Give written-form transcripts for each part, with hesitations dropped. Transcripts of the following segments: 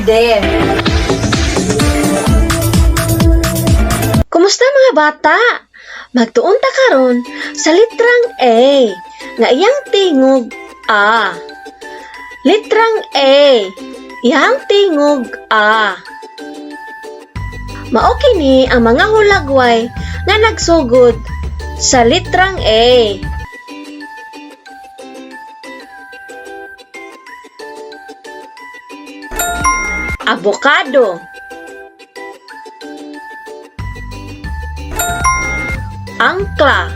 there. Kumusta mga bata? Magtuon ta karon sa litrang A nga iyang tingog A. Litrang A, iyang tingog A. Mao kini ang mga hulagway nga nagsugod sa litrang A. Avocado, angkla,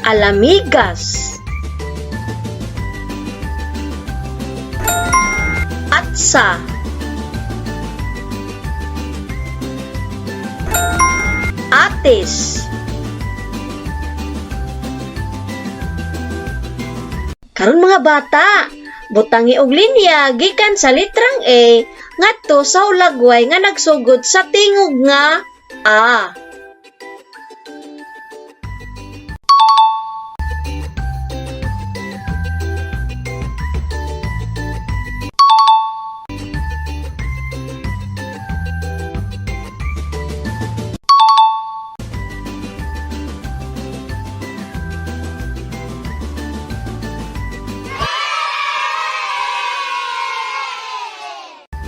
alamigas, atsa, atis. Karon mga bata, butangi og linya gikan sa litrang A ngadto sa hulagway nga nagsugod sa tingog nga A.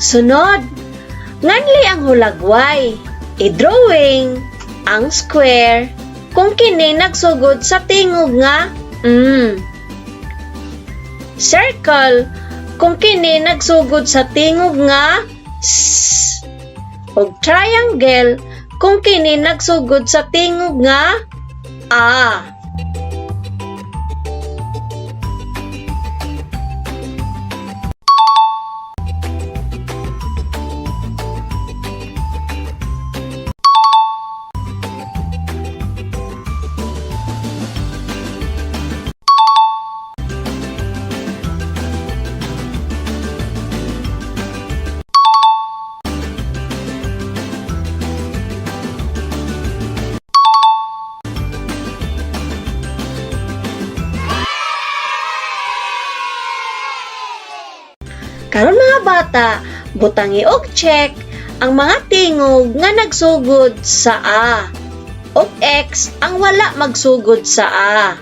Sunod, nganli ang hulagway. I-drawing ang square kung kini nagsugod sa tingog nga M. Circle kung kini nagsugod sa tingog nga S. Ug triangle kung kini nagsugod sa tingog nga A. Karon mga bata, butangi og check ang mga tingog nga nagsugod sa A ug X ang wala magsugod sa A.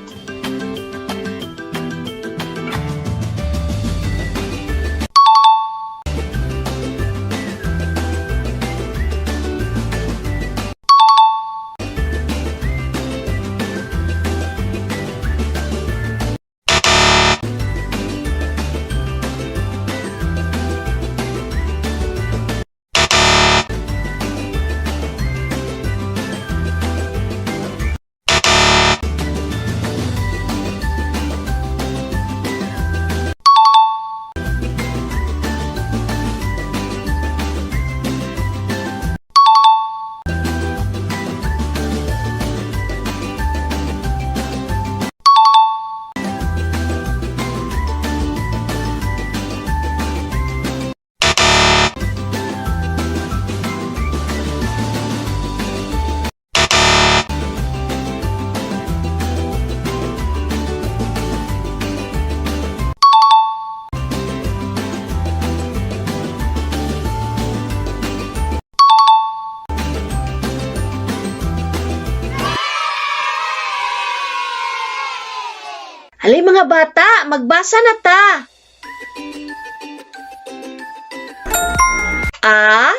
Halay mga bata, magbasa na ta. A,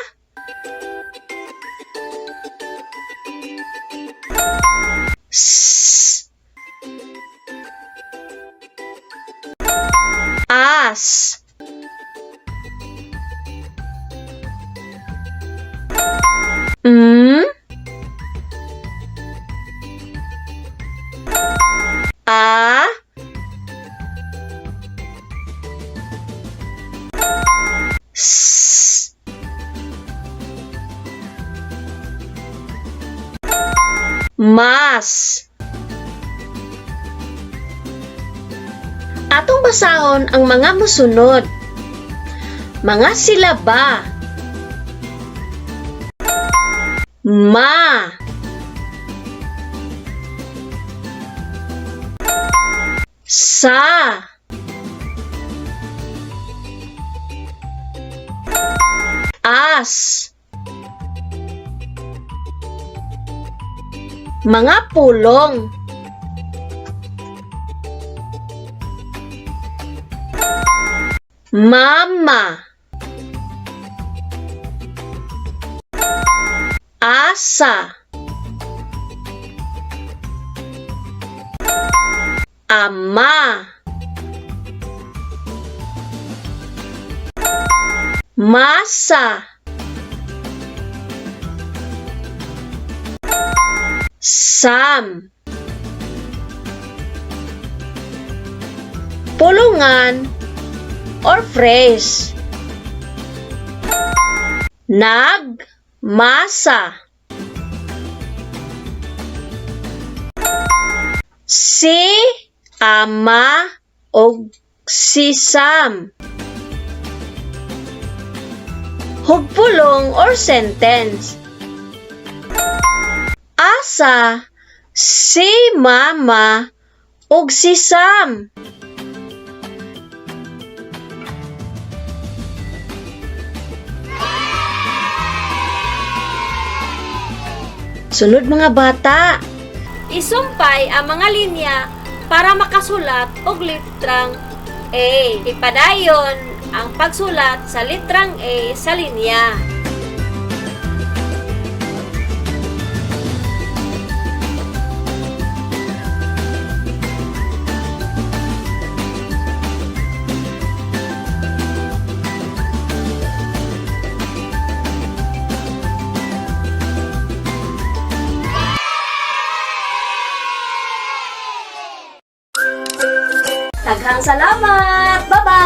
S, as, M, A, S, mas. Atong basahon ang mga musunod. Mga silaba. Ma. Sa. Oras. Mga pulong. Mama. Asa. Ama. Masa. Sam. Pulungan or phrase. Nag masa. Si ama og si Sam. Hugpulong or sentence. Asa si mama ug si Sam? Sunod, mga bata. Isumpay ang mga linya para makasulat og litrang A. Ipadayon ang pagsulat sa litrang A sa linya. Daghang salamat! Bye-bye!